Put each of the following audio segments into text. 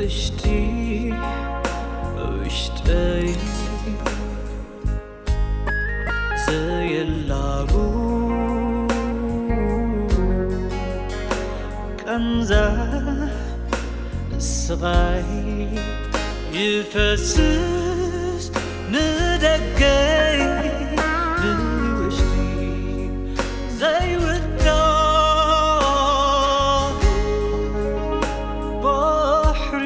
ውሽጢ ውሽጠይ ዘየላቡ ቃንዛ ስቓይ ይፈስስ ንደገይ ብውሽጢ ዘይውዳእ ባሕሪ።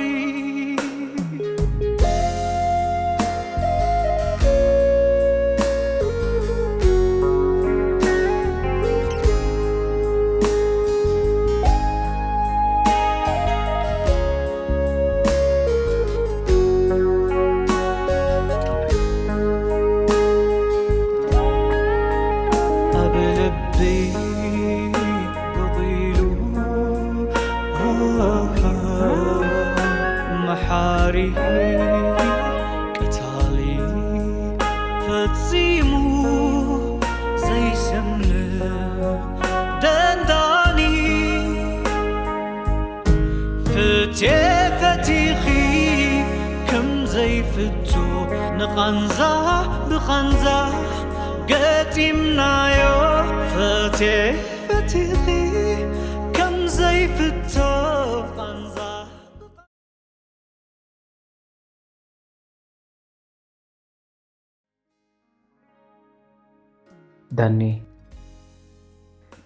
ኣብ ልበይ በቒሉ መሓሪ ቀታሊ ፈጺሙ ዘይሰምዕ ደንዳኒ። ፍትየ ፈቲኺ ከም ዘይፍቶ ንቓንዛ ብቓንዛ ገጢምናዮ። ፍትየ ፈቲኺ ከም ዘይፍቶ ቓንዛ። ዳኒ፣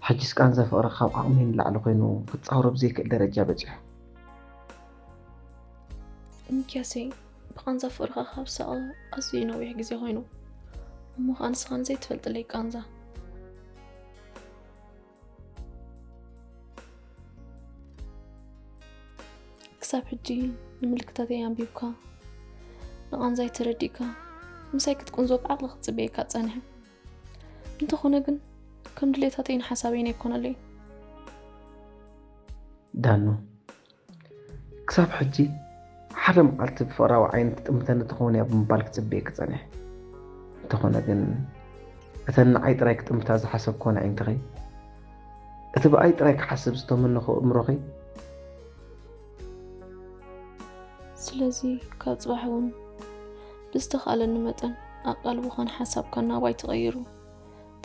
ሕጂስ ቃንዛ ፍቕሪ ካብ ዓቕመይ ንላዕሊ ኮይኑ ክጻወሮ ብዘይክእል ደረጃ በጺሑ። ሚኪያሰይ፣ ብቓንዛ ፍቕርኻ ካብ ሳቐ ኣዝዩ ነዊሕ ግዜ ኮይኑ። እሞ ኸኣ ንስኻ ንዘይትፈልጥለይ ቃንዛ። ክሳብ ሕጂ ንምልክታተይ ኣንቢብካ፣ ንቓንዛይ ተረዲእካ፣ ምሳይ ክትቁንዞ ብዓቕሊ ክጽበየካ ጸኒሐ። እንተኾነ ግን ከም ድሌታተይን ሓሳበይን ኣይኮነለይን። ዳኑ፣ ክሳብ ሕጂ ሓደ መዓልቲ ብፍቕራዊ ዓይኒ ትጥምተኒ ትኸውን እያ ብምባል ክጽበየኪ ጸኒሐ። እንተኾነ ግን እተን ንዓይ ጥራይ ክጥምታ ዝሓሰብክወን ኣዒንትኺ፣ እቲ ብኣይ ጥራይ ክሓስብ ዝተመነኹ እምሮኺ፣ ስለዚ ካብ ጽባሕ እውን ብዝተኻእለኒ መጠን ኣቓልቦኻን ሓሳብካን ናባይ ተቐይሩ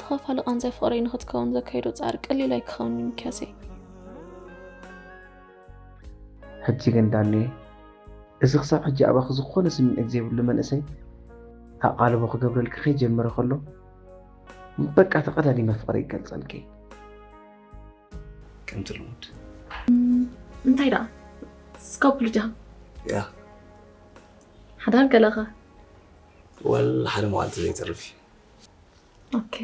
ተኻፋሊ ቃንዛይ ፍቕረይ ንኽትከውን ዘካይዶ ጻዕሪ ቀሊል ኣይክኸውን'ዩ ሚክያሰይ። ሕጂ ግን ዳኑየ፣ እዚ ክሳብ ሕጂ ኣባኺ ዝኾነ ስምዒት ዘይብሉ መንእሰይ ኣቓልቦ ክገብረልኪ ከይጀመረ ከሎ በቃ ተቐዳዲመ ፍቕረይ ይገልጸልኪ። ከምቲ ልሙድ። እንታይ ደኣ ስካብ ኩሉ ዲኻ ያ ሓዳር ገለኻ ወል ሓደ መዓልቲ ዘይተርፍ እዩ። ኦኬ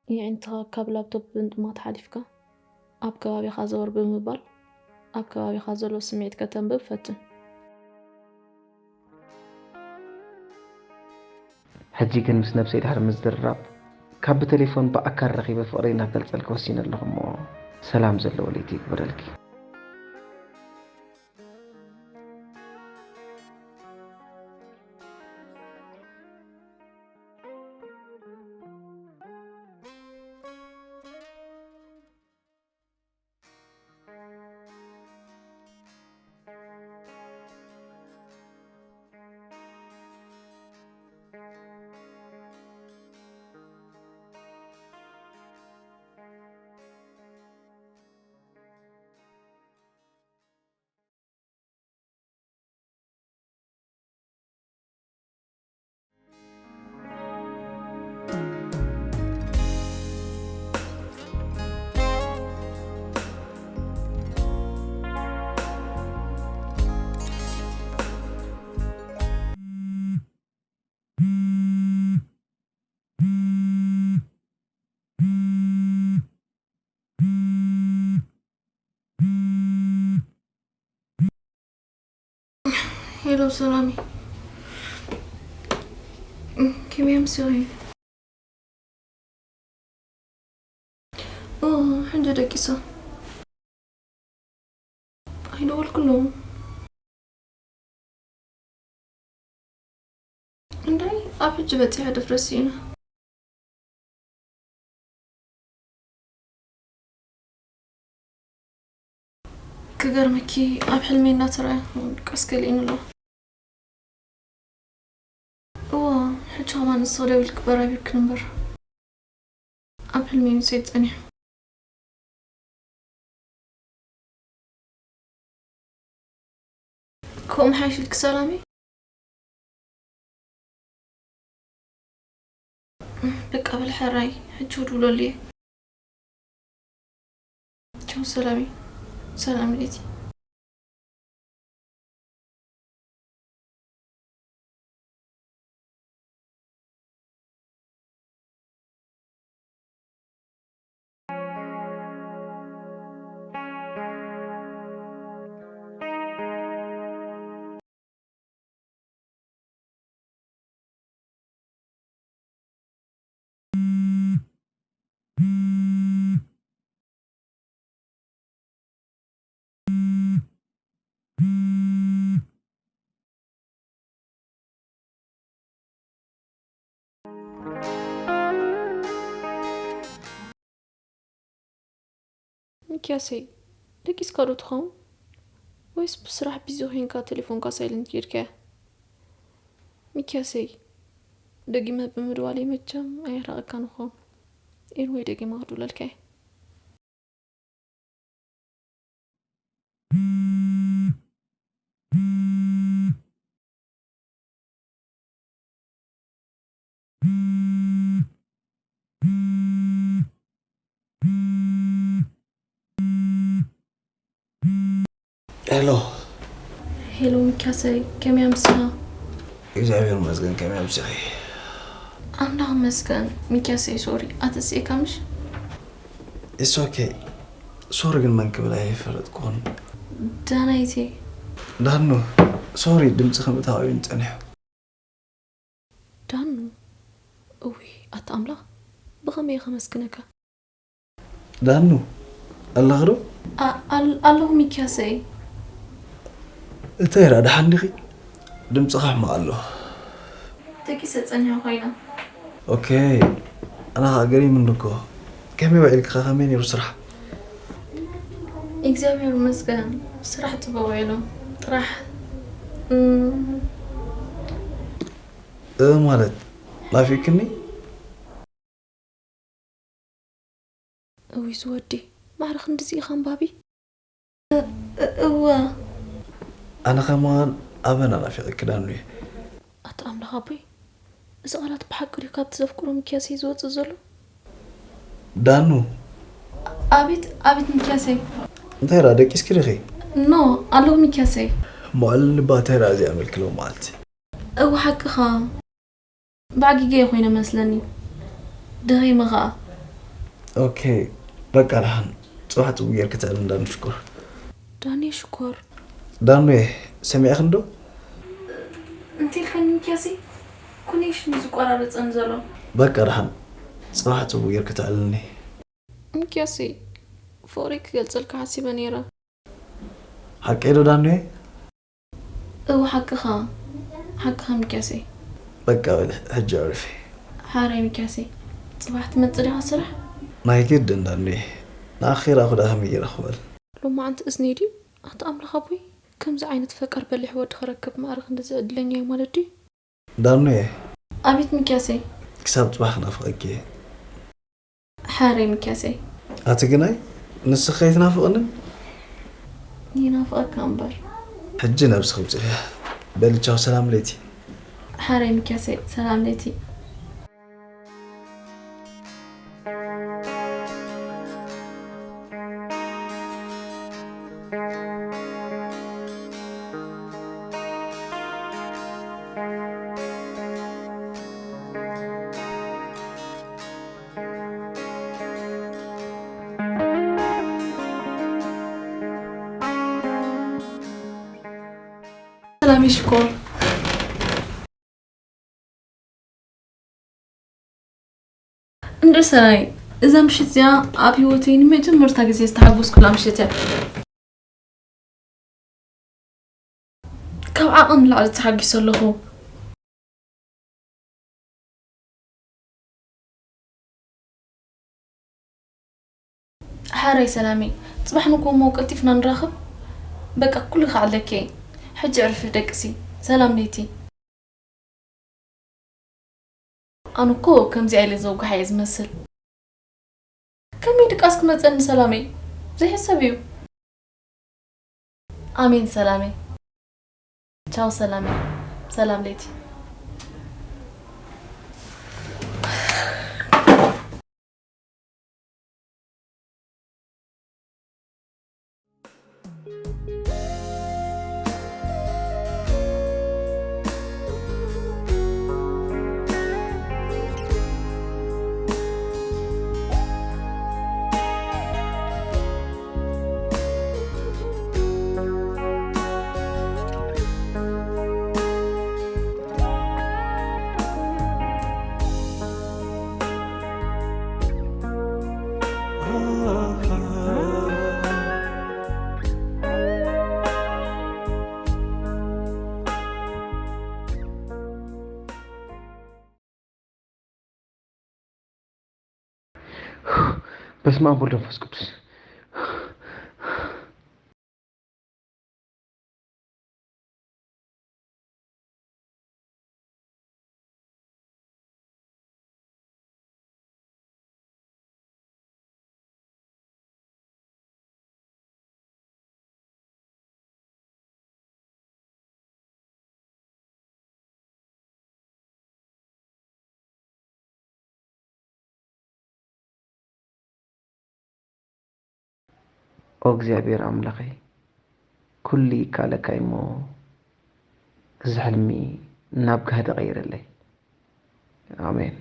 የዒንትኻ ካብ ላፕቶፕ ብምጥማት ሓሊፍካ ኣብ ከባቢኻ ዘወር ብምባል ኣብ ከባቢኻ ዘሎ ስምዒት ከተንብብ ፈትን። ሕጂ ግን ምስ ነብሰይ ድሕሪ ምዝርራብ ካብ ብቴሌፎን ብኣካል ረኺበ ፍቕረይ ናብ ገልጸልኪ ወሲነ ኣለኹ እሞ ሰላም ዘለዎ ለይቲ ይግበረልኪ። ሄሎ ሰላሚ፣ ከመይ ኣምሲኺ? ኦ፣ ሕጂ ደቂሳ። ኣይደወልኩሎም። እንታይ ኣብ ሕጂ በጺሐ ድፍረስ ኢና። ክገርመኪ፣ ኣብ ሕልሚ እናተረኣየ ቀስ ገሊእኒ ኣሎ። እዋ፣ ሕጂ ከማን ንስኺ ደው ኢልኪ በራቢርክን እምበር። ኣብ ሕልሚ እዩ ምሳይ ጸኒሑ። ከምኡ ሓይሽ ኢልኪ ሰላመይ? በቃ በል ሕራይ፣ ሕጂ ውድውለሉ እየ። ቻው ሰላመይ። ሰላም ለይቲ። ሚኪያሰይ፣ ደቂስካ ዶ ትኸውን? ወይስ ብስራሕ ቢዚ ኮይንካ ቴሌፎንካ ሳይለንት ጌርካያ? ሚኪያሰይ፣ ደጊመ ብምድዋለይ መቸም ኣየራቐካን እኾ። ኤንወይ፣ ደጊመ ክድውለልካ እየ። ሄሎ። ሄሎ ሚኪያሰይ፣ ከመይ ኣምሲኻ? እግዚኣብሔር ይመስገን፣ ከመይ ኣምሲኺ? ኣምላኽ ይመስገን። ሚኪያሰይ፣ ሶሪ፣ ኣተሲእካ ምሽ? ኢትስ ኦኬ። ሶሪ ግን መን ክብል ኣይፈለጥኩን። ዳናይቴ። ዳኑ፣ ሶሪ፣ ድምፂ ከምእታወዩን ጸኒሑ። ዳኑ፣ እውይ፣ ኣታ ኣምላኽ፣ ብኸመይ ከመስግነካ? ዳኑ፣ ኣለኺ ዶ? ኣ-፣ ኣል-፣ ኣለኹ ሚኪያሰይ። እንታይ ራ፣ ደሓን ዲኺ? ድምፅኻ ሕማቕ ኣሎ። ደቂሰ ጸኒሐ ኮይና። ኦኬ፣ ኣነ ኸኣ ገሪሙኒ እኮ። ከመይ ውዒልኪ ኸ? ከመይ ነይሩ ስራሕ? እግዚኣብሔር ይመስገን፣ ስራሕ ጽቡቕ ውዒሉ። ጥራሕ፣ እም፣ እ፣ ማለት፣ ናፊቅክኒ? እውይ ዝወዲ፣ ማዕረ ክንድዚ ኢኻ ኣንባቢ? እ-፣ እ-፣ እወ። ኣነ ኸማን ኣበና ናፊቐኪ ዳኑ እየ። ኣታ ኣምላኽ ኣቦይ፣ እዚ ቃላት ብሓቂ ድዩ ካብቲ ዘፍቅሮ ሚኪያሰይ ዝወጽእ ዘሎ? ዳኑ። ኣቤት፣ ኣቤት ሚኪያሰይ። እንታይ ደኣ ደቂስኪ ዲኺ? ኖ፣ ኣለኹ ሚኪያሰይ። እሞ ኣልኒ እባ እንታይ ደኣ እዚኣ መልኪ ሎማዓልቲ? እወ ሓቅኻ። ብዓጊገ እየ ኮይነ መስለኒ። ደኺመ ኸኣ። ኦኬ፣ በቃ ደሓን። ጽባሕ ጽቡቕ ጌርኪ ትዕልኒ ዳኑ ሽኮር። ዳኒ ሽኮር። ዳኑየ፣ ሰሚዕኽኒ ዶ? እንታይ ኢልካኒ ሚኪያሰይ? ኮኔክሽን እዩ ዝቆራረጸኒ ዘሎ። በቃ ደሓን። ጽባሕ ጽቡቕ ጌርኪ ትዕልኒ። ሚኪያሰይ፣ ፍቕረይ ክገልጸልካ ሓሲበ ነይረ። ሓቀይ ዶ ዳኑየ? እወ፣ ሓቅኻ፣ ሓቅኻ ሚኪያሰይ። በቃ በሊ፣ ሕጂ ኣዕርፊ። ሓራይ ሚኪያሰይ፣ ጽባሕ ትመጽእ ዲኻ ስራሕ? ናይ ግድን ዳኑየ፣ ንኣኺ ራኹ ደኣ ከመይ ገይረ ክበል? ሎማዓንቲ እዝነይ ድዩ? ኣታ ኣምላኽ ኣቦይ፣ ከምዚ ዓይነት ፈቃር በሊሕ ወዲ ክረክብ ማዕረ ክንድዚ ዕድለኛ እየ ማለት ድዩ? ዳኑየ። ኣቤት ሚኪያሰይ። ክሳብ ጽባሕ ክናፍቐኪ እየ። ሓረይ ሚኪያሰይ። ኣቲ ግናይ፣ ንስኺ ከይትናፍቕንን? ይናፍቐካ እምበር። ሕጂ ነብስኺ ውፅእያ። በሊ ቻው፣ ሰላም ለይቲ። ሓረይ ሚኪያሰይ፣ ሰላም ለይቲ። ሰላም ሽኮር። እንዶ ሰራይ፣ እዛ ምሽት እዚኣ ኣብ ህይወተይ ንመጀመርታ ግዜ ዝተሓጎስኩላ ምሽት እያ። ካብ ዓቐን ንላዕሊ ተሓጒሰ ኣለኹ። ሓራይ ሰላመይ፣ ጽባሕ ንግሆ እሞ ቀልጢፍና ንራኸብ። በቃ ኩሉ ክዓለኪ እየ። ሕጂ ዕርፊ ደቅሲ። ሰላም ለይቲ። ኣነ እኮ ከምዚኣ ኢለ ዘውግሓ እየ ዝመስል። ከመይ ድቃስ ክመጸኒ ሰላመይ? ዘይሕሰብ እዩ። ኣሜን ሰላመይ። ቻው ሰላመይ። ሰላም ለይቲ። በስመ አብ ወወልድ ወመንፈስ ቅዱስ። ኦ እግዚኣብሔር ኣምላኸይ፣ ኩሉ ይከኣለካ እዩ እሞ፣ እዚ ሕልሚ ናብ ጋህዲ ቀይረለይ። ኣሜን።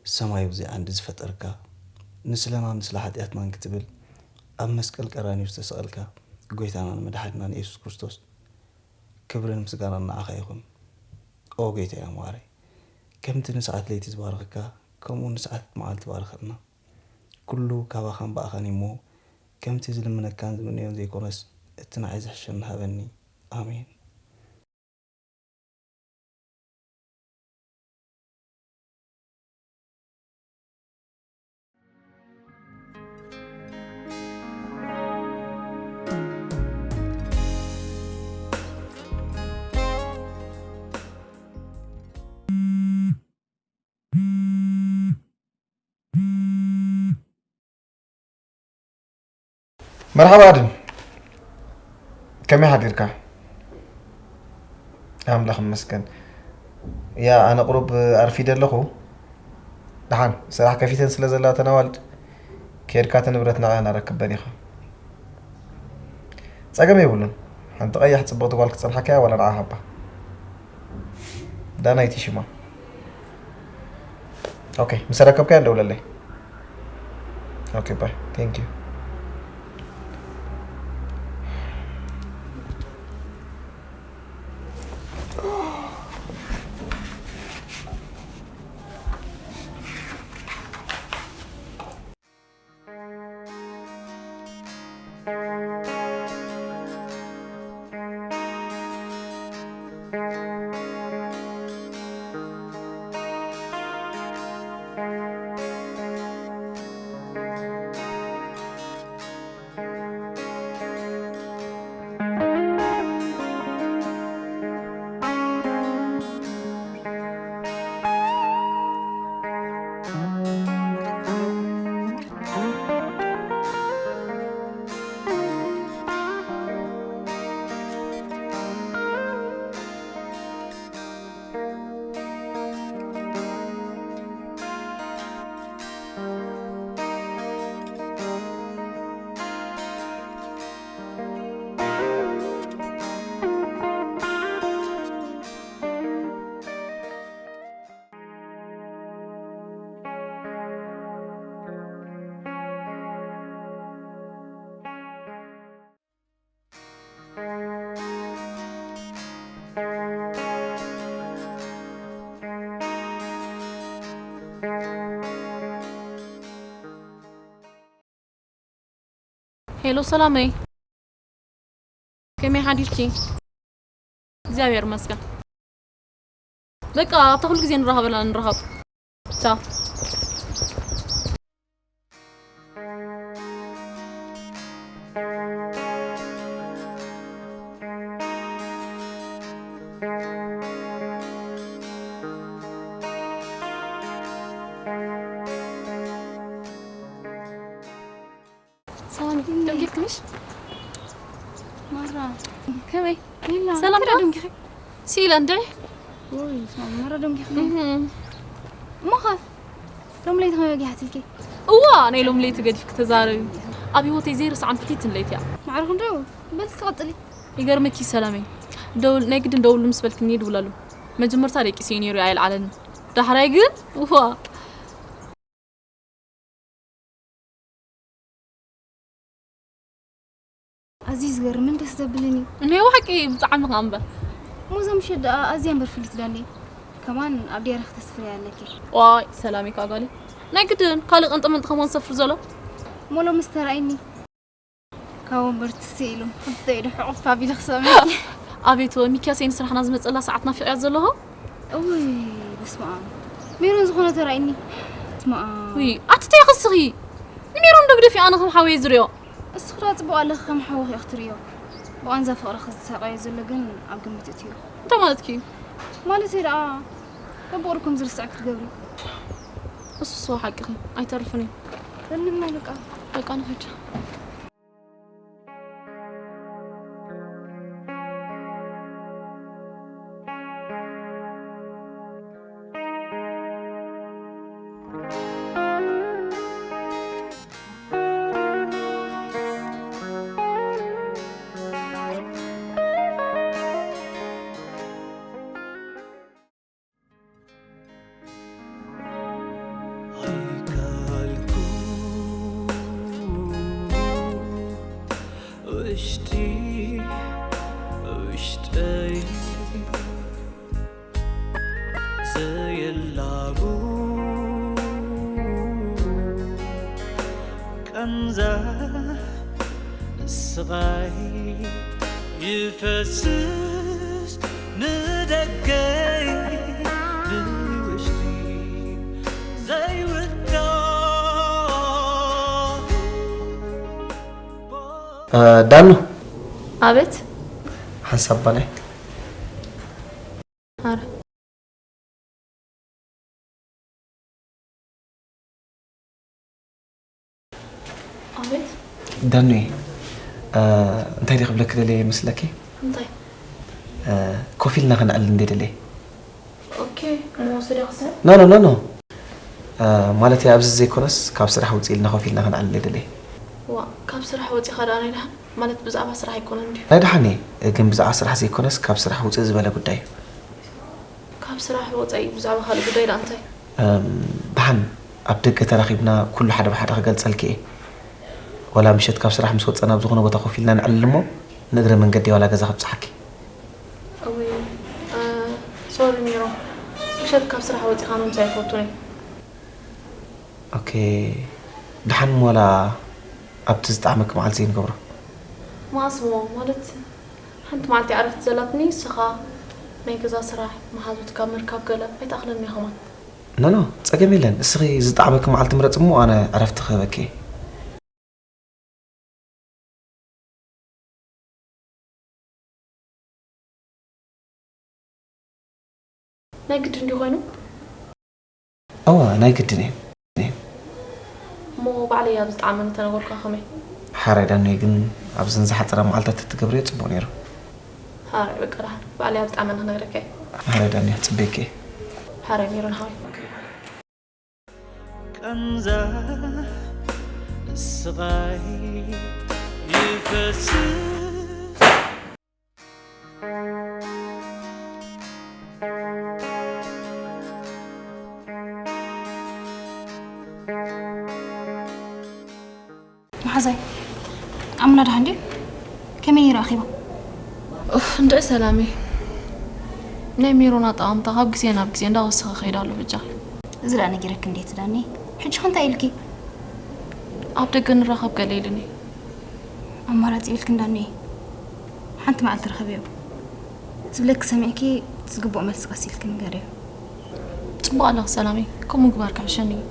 ሰማይ ብዘይ ዓንዲ ዝፈጠርካ፣ ንስለማን ንስለ ሓጢኣትናን ክትብል ኣብ መስቀል ቀራንዮ ዝተሰቐልካ ጎይታናን መድሓኒናን የሱስ ክርስቶስ፣ ክብርን ምስጋናን ንዓኻ ይኹን። ኦ ጎይታየ ኣምዋረይ፣ ከምቲ ንሰዓት ለይቲ ዝባረኸካ፣ ከምኡ ንሰዓት መዓልቲ ባርኸልና። ኩሉ ካባኻን ብኣኻን እዩ እሞ፣ ከምቲ ዝልምነካን ዝምነዮን ዘይኮነስ፣ እቲ ንዓይ ዝሕሸኒ ሃበኒ። ኣሜን። መርሓባ ኣድም፣ ከመይ ሓዲርካ? ኣምላኽ ይመስገን። ያ፣ ኣነ ቁሩብ ኣርፊደ ኣለኹ። ደሓን ስራሕ ከፊተን ስለ ዘለዋ እተን ኣዋልድ፣ ከይድካ እቲ ንብረት ንዐኣን ኣረክበን ኢኻ። ጸገም የብሉን። ሓንቲ ቀያሕ ጽብቕቲ ጓል ክትጸንሓካ እያ፣ ዋላ ንዓ ሃባ። ዳናይት ሽማ። ኦኬ፣ ምስ ኣረከብካያ ደውለለይ። ኦኬ፣ ባይ። Thank you። ሄሎ ሰላመይ፣ ከመይ ሓዲርኪ? እግዚኣብሔር ይመስገን። በቃ ኣብታ ኩሉ ግዜ ንራኸበላ ንራኸብ። ቻው። ሰላም፣ ደንጊርክምሽ? ማራ። ከመይ? ኢላ፣ ሰላም እንታይ ዶ? ደንጊኺ? ሲኢለ እንድዒ። ወይ፣ ስማ፣ ማራ ደንጊኺ። እህም። እሞ ኸ? ሎም ለይቲ ከመይ ወጊሓትልኪ? እዋ፣ ናይ ሎም ለይቲ ገዲፍኪ ተዛረቢ። ኣብ ህይወተይ ዘይርስዓን ፍትይትን ለይቲ እያ። ማዕረ ክንደው? በል እስኪ ቀጽሊ። ይገርመኪ ሰላመይ። ደውል፣ ናይ ግድን ደውሉ ምስ በልክኒ ይድውለሉ። መጀመርታ ደቂሰ እዩ ነይሩ፣ ኣየልዓለንን። ዳሕራይ ግን፣ እዋ። ኣዝዩ ዝገርምን ደስ ዘብልን እዩ። ናይ ብሓቂ ብጣዕሚ ከኣ እምበር። እሞ እዛ ምሸት ደኣ ኣዝያ እምበር ፍልይቲ ዳለይ። ከማን ኣብ ዴራ ክተስፍርያ ኣለኪ። ዋይ ሰላም እኮ ጓለይ። ናይ ግድን ካልእ ቅንጥምንጢ ከማን ሰፍር ዘሎ። እሞ ሎምስ ተራእይኒ። ካብ ወንበር ትስእ ኢሉ። ክልተ ኢዱ ሕቑፍ ኣቢሉ ክሰምዕ። ኣቤት ሚኪያስ፣ ንስራሕና ዝመጸላ ሰዓት ናፊቕያ ዘለኹ። እውይ፣ በስመ ኣብ። ሜሮን ዝኾነ ተራእይኒ። በስመ ኣብ። ውይ፣ ኣቲ እንታይ ክስኺ? ንሜሮን ዶ ግደፊ፣ ኣነ ከም ሓወየ ዝሪኦ። እስኺ ደኣ ጽቡቕ ኣለኺ፣ ከም ሓውኺ ኢኺ ትርእዮ። ብቓንዛ ፍቕሪ ክሳቐዮ ዘሎ ግን ኣብ ግምት እትዮ። እንታይ ማለትኪ? ማለተይ ደኣ፣ በብቑሩብ ከም ዝርስዕ ክትገብሪ። እሱስ ሓቅኺ፣ ኣይተርፍን እዩ። እንመ በቃ። በቃ ንኸድ። ዘየላቡ ቀንዛ ስቓይ ይፈስስ ንደገይ ንውሽጢ ዘይውዳእ። እ፣ ዳኑ። ኣቤት። ሓንሳብ ባናይ። ኣረ። ኣቤት። ዳኑየ፣ እ፣ እንታይ ድየ ክብለኪ ደልየ ይመስለኪ? እንታይ? እ፣ ኮፍ ኢልና ክንዕልል እንደ ደልየ። ኦኬ፣ እሞ ወሰደ ክሰብ? ኖ፣ ኖ፣ ኖ፣ ኖ። እ፣ ማለት ኣብዚ ዘይኮነስ ካብ ስራሕ ውፅእ ኢልና ኮፍ ኢልና ክንዕልል እንደ ደልየ። ዋ፣ ካብ ስራሕ ወፂኻ ደኣ ናይ ደሓን? ማለት ብዛዕባ ስራሕ ኣይኮነን ድዩ? ናይ ደሓን እየ፣ ግን ብዛዕባ ስራሕ ዘይኮነስ ካብ ስራሕ ውፅእ ዝበለ ጉዳይ እዩ። ካብ ስራሕ ወፃኢ ብዛዕባ ካልእ ጉዳይ ደኣ እንታይ? እም፣ ደሓን ኣብ ደገ ተራኺብና ኩሉ ሓደ ብሓደ ክገልጸልኪ እየ። ዋላ ምሸት ካብ ስራሕ ምስ ወጸና ኣብ ዝኾነ ቦታ ኮፍ ኢልና ንዕልል እሞ ንእግረ መንገዲ ዋላ ገዛ ከብጽሓኪ። እውይ፣ እ፣ ሶሪ ሚሮ፣ ምሸት ካብ ስራሕ ወጺኻ ምምሳይ ኣይፈቱን እየ። ኦኬ፣ ደሓን ዋላ ኣብቲ ዝጠዓመኪ መዓልቲ ዘይንገብሮ? መዓስ እሞ? ማለት ሓንቲ መዓልቲ ዕረፍቲ ዘላትኒ፣ ንስኻ ናይ ገዛ ስራሕ፣ መሓዙትካ ምርካብ ገለ ኣይትኣኽለኒ ኢኻ ከማን። ኖ፣ ኖ፣ ጸገም የለን። እስኺ ዝጠዓመኪ መዓልቲ ምረጺ እሞ ኣነ ዕረፍቲ ክህበኪ እየ። ናይ ግድን ድዩ ኮይኑ? እወ፣ ናይ ግድን እዩ። እሞ ባዕለይ ኣብ ዝጠዓመኒ ተነገርካ ከመይ? ሓራይ ዳኑየ፣ ግን ኣብዘን ዝሓጸራ መዓልታት ተትገብርዮ ጽቡቕ ነይሩ። ሓራይ በቃ ደሓን፣ ባዕለይ ኣብ ዝጠዓመኒ ክነግረካ እየ። ሓራይ ዳኑየ፣ ክጽበየኪ እየ። ሓራይ ሜሮን ሓወይ። ቀንዛ ስቓይ ይፈስስ። መሓዛይ፣ ኣሙና ደሓን ድዩ? ከመይ ነይሩ ኣኼባ? ኡፍ፣ እንድዒ ሰላመይ። ናይ ሜሮን ኣጠቓቕማ ካብ ግዜ ናብ ግዜ እንዳወሰኸ ይኸይድ ኣሎ በጃኺ። እዚ ደኣ ነጊረኪ እንዴ ትዳኒ? ሕጂ ኸ እንታይ ኢልኪ? ኣብ ደገ ንራኸብ ገለ ኢሉኒ። ኣማራጺ የብልክን ዳኒ። ሓንቲ መዓልቲ ርኸብዮ። ዝብለኪ ሰሚዕኪ ዝግብኦ መልሲ ቀስ ኢልኪ ንገርዮ። ጽቡቕ ኣለኺ ሰላመይ። ከምኡ ምግባር ክሕሸኒ እዩ።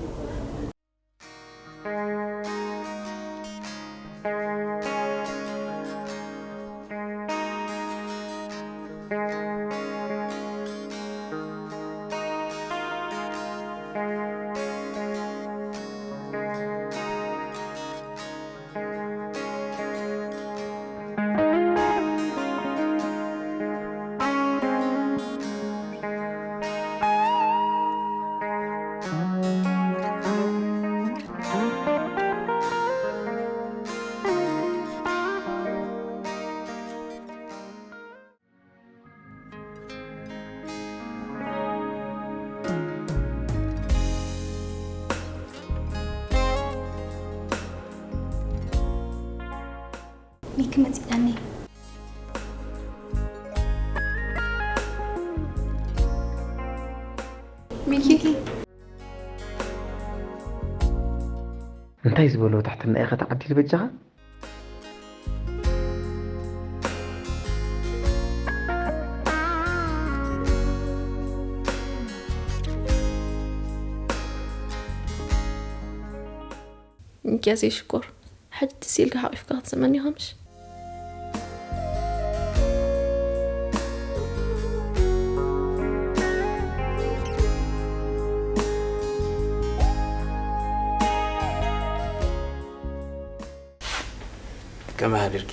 ሚኪ መጺኣኒ። ሚኪ። እንታይ ዝበሎ ትሕትና ኢኻ ተዓዲል በጃኻ? ሚኪያስ ሽኮር፣ ሕጂ ትስ ኢልካ ሓቂፍካ ክትስመኒ ኢኻ ምሽ? ከመይ ሓዲርኪ?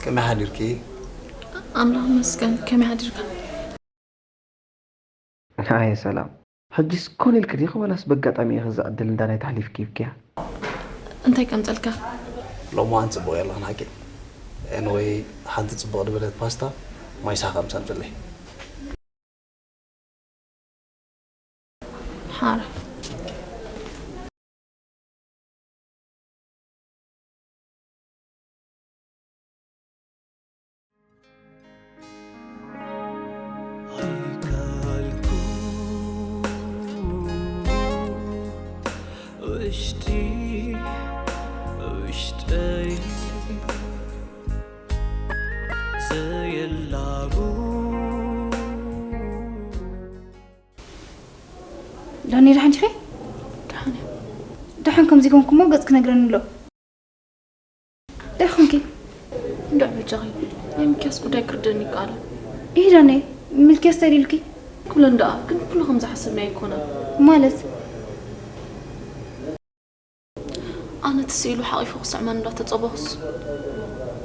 ከመይ ሓዲርኪ? ኣምላኽ ይመስገን። ከመይ ሓዲርካ? ኣየ ሰላም፣ ሕጂስ ኮነ ኢልኪ ዲኺ ወላስ በጋጣሚ ኢኺ እዛ ዕድል እንዳ ናይ ተሕሊፍኪ ሂብክያ? እንታይ ቀምጠልካ? ሎማን ጽቡቕ የለኽን ሓቂ። ኤንወይ፣ ሓንቲ ጽቡቕ ዝበለት ፓስታ ማይ ሳኻ ምሳን ፍለይ። ሓራይ። ዳኒ፣ ደሓን ዲኺ? ደሓን እየ። ደሓን ከምዚ ኮንኩሞ ገጽ ክነግረኒ ኣሎ። እንታይ ኮንኪ? እንድዒ በጃኺ፣ ናይ ሚልክያስ ጉዳይ ክርደኒ ይከኣል። ይሄ ዳኒ፣ ሚልክያስ እንታይ ኢሉልኪ? ኩለን ደኣ፣ ግን ኩሉ ከም ዝሓሰብናዮ ኣይኮነን። ማለት? ኣነ እቲ ስኢሉ ሓቒፉ ክስዕመኒ እንዳተጸበኹስ፣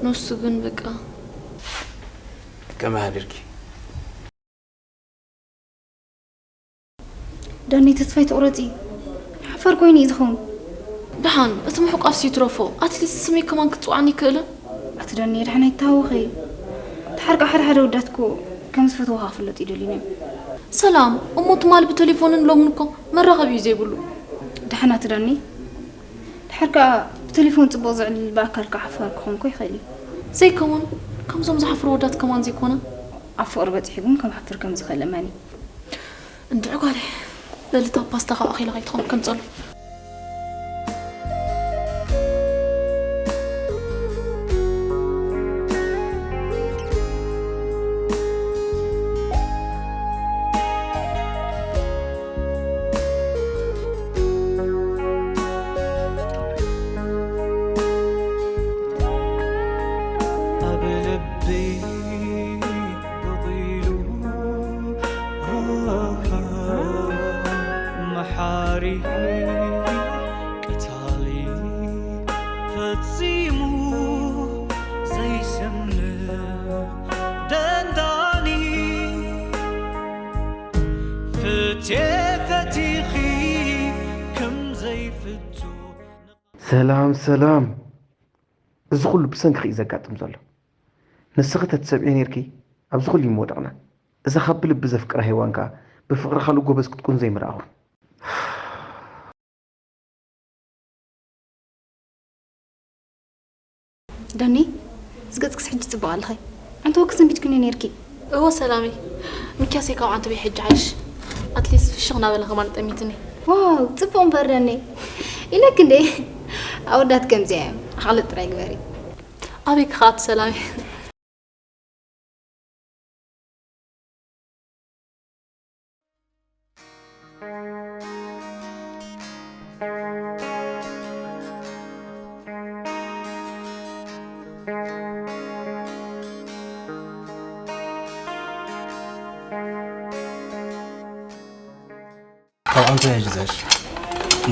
ንሱ ግን በቃ። ከመይ ሓዲርኪ? ዳኒ፣ ተስፋ ኣይትቑረጺ። ሓፋር ኮይኑ እዩ ዝኸውን። ደሓን፣ እቲ ምሕቋፍሲ ይትረፎ፣ ኣትሊስት ስመይ ከማን ክትጽውዓኒ ይክእልን። ኣቲ ዳኒ፣ ደሓን ኣይትተሃወኺ። ደሓር ከኣ ሓደ ሓደ ወዳት እኮ ከም ዝፈትውኻ ክፍለጡ ይደልዩ እዮም። ሰላም፣ እሞ ትማሊ ብቴሌፎንን ሎምን እኮ መራኸቢ እዩ ዘይብሉ። ደሓን ኣቲ ዳኒ፣ ደሓር ከኣ ብቴሌፎን ጽቡቕ ዝዕልል ብኣካል ከኣ ሓፋር ክኾን እኮ ይኽእል እዩ። ዘይከውን፣ ከምዞም ዝሓፍሩ ወዳት ከማን ዘይኮነ። ኣብ ፍቕሪ በጺሑ ግን ከማሕፍር ከም ዝኽእል እመኒ። እንድዒ ጓለይ፣ በሊ እታ ፓስታ ካብ ኣኺላ ከይትኾን ከምጸሉ። ኣብ ልበይ በቒሉ መሓሪ ቀታሊ ፈጺሙ ዘይሰምዕ ደንዳኒ ፍትየ ፈቲኺ ከም ዘይፍቱ። ሰላም ሰላም። እዚ ኩሉ ብሰንክኺ እዩ ዘጋጥም ዘሎ። ንስኺ ተትሰምዒ ነይርኪ፣ ኣብዚ ኩሉ ይምወደቕና። እዛ ካብ ብልቢ ዘፍቅራ ሄዋን ከኣ ብፍቕሪ ካልእ ጎበዝ ክትኩን ዘይምረኣኹ። ዳኒ፣ ዝገጽክስ ሕጂ ጽቡቕ ኣለኺ። ዓንተቦ ክሰንቢድክኒ ነይርኪ። እወ ሰላመይ፣ ሚኪያሰይ ካብ ዓንተቦይ ሕጂ ሓይሽ። ኣትሊስት ፍሽኽ እናበለ ከማን ጠሚትኒ። ዋው፣ ጽቡቕ እምበር ዳኒ። ኢለኪ እንዴ? ኣወዳት ከምዚኣ እዮም። ኣኻልጥ ጥራይ ግበሪ። ኣበይ ክኸኣት ሰላመይ? ካብ ዓንተቦይ ሕጂ ዝሕሽ?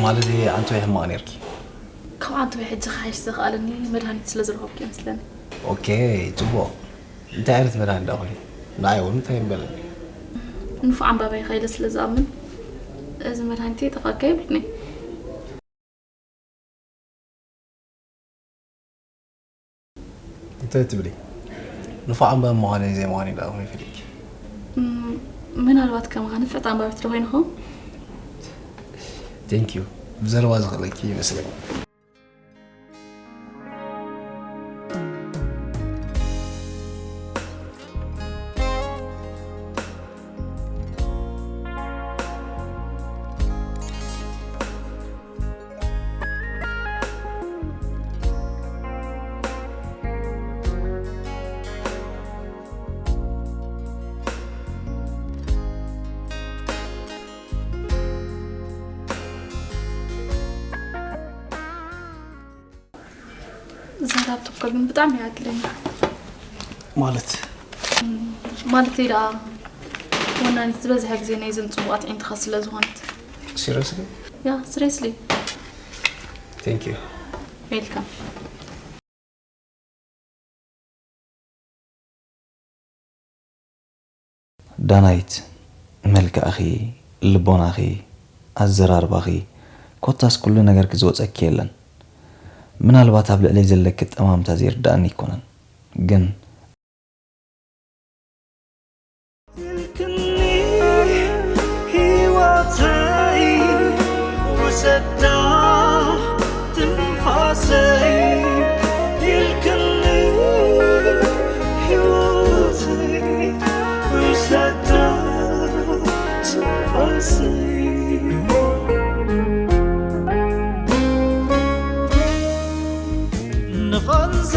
ማለት ዓንተቦይ ሕማቕ ነይርኪ። ካብ ዓንተቦይ ሕጂ ክሓይሽ ዘኽኣለኒ መድሃኒት ስለ ዝረኸብኩ ይመስለኒ። ኦኬ፣ ጽቡቕ። እንታይ ዓይነት መድሃኒት ደኣ ኮይኑ? ንዓይ እውን እንታይ ይበለኒ? ንፉዕ ኣንባባይ ኢኻ ኢለ ስለ ዝኣምን፣ እዚ መድሃኒተይ ይጠፍኣካ ይብልኒ። እንታይ ትብሊ? ንፉዕ ኣንባቢ ምዃነይ ዘይምዃነይ ደኣ ከመይ ፈሊጥኪ? እም፣ ምናልባት ከማኻ ንፍዕቲ ኣንባቢት ዶ ኮይንኹም? Thank you። ብዘረባ ዝኽእለኪ ይመስለኒ። እዛ ላፕቶፕ ግን ብጣዕሚ እያ ኣድለኒ። ማለት? እም፣ ማለተይ ደኣ ወናኒት ዝበዝሐ ግዜ ናይዘን ጽቡቓት ኣዒንትኻ ስለ ዝኾነት። Seriously? ያ፣ seriously። Thank you። Welcome። ዳናይት፣ መልክዕኺ፣ ልቦናኺ፣ ኣዘራርባኺ፣ ኮታስ ኩሉ ነገርኪ ዝወጸኪ የለን። ምናልባት ኣብ ልዕለይ ዘለኪ ጠማምታ ዘይርድኣኒ ኣይኮነን፣ ግን ኢልክኒ ህይወተይ ውሰዳ ትንፋሰይ ኢልክኒ ህይወተይ ውሰዳ ትንፋሰይ ንቐንዛ